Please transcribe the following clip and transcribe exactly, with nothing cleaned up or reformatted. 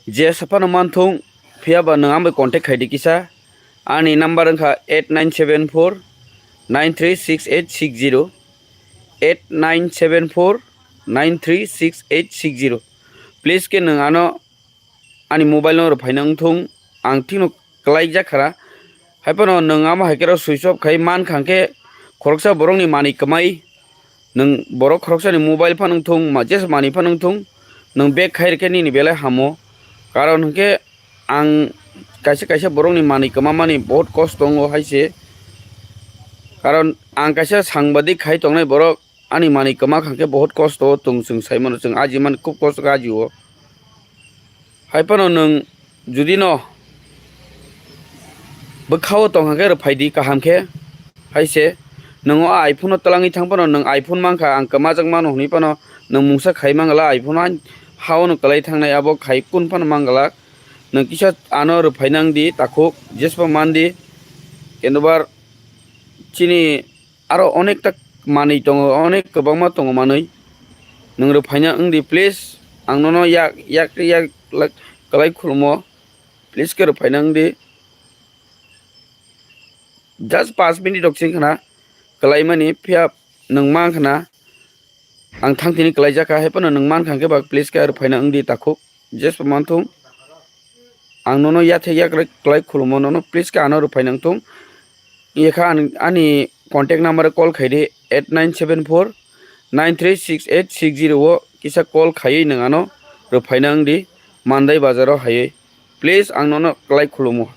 Je saphano manthung, phiyaba nwng ang bai contact khaidi kisa. Ani number wngkha eight nine seven four nine three six eight six zero, eight nine seven four nine three six eight six zero. Please khe nwng ano ani mobile no rwphaina wngthung, ang thikno kwlaijak khara. Haiphano nwng amo hai khe switch off khai mankha hwnkhe khoroksa borokni manwi kwmai. Nwng borok khoroksani mobile phano wngthung, ma-, jesa manwi phano wngthung, nwng back khai rwkhe nini belai hamo. Karon hwnkhe ang kaisa kaisa borokni manwi kwmamani bahut kosto wngo hai se. Karon ang kaisa sangbadik khai tongnai borok, ani manwi kwma kha hwnkhe bahut kosto o tong chwng sai mano, chwng aji mani khub kosto khe aji o. Haiphano nwng judi no bwkha o tong hwnkhe rwphaidi kaham khe. Hai se nwng o iPhone no twlangwi thang phano nwng iPhone mankha, ang kwmajak mano hwnwi phano nwng mungsa khai mangla iPhone, ha o no kwlai thangnai abo khai kun phano mangla. Nwng kisa ano rwphaina wngdi takhuk, jespa mandi, kendobar chini aro onekta manwi tongo, onek kwbangma tongo manwi. Nwng rwphaina wngdi please, ang nono yak, yak, yak, lak-, kwlai khulumo. Please khe rwphaina wngdi. Just paanch minute rok sing khna kwlaimani, phiya nwng man khna ang thangtini kwlaijak kha, haiphano nwng man kha hwnkhe ba please khe rwphaina wngdi takhuk. Jespa manthung. Ang nono yathek yakrek kwlai khulumo, nono please khe ano rwphaina wngthung. Yekha ani, ani contact number call khaidi eight nine seven four nine three six eight six zero o kisa call khaiwi nwng ano rwphaina wngdi Mandai bazaro haiwi. Please ang nono kwlai khulumo.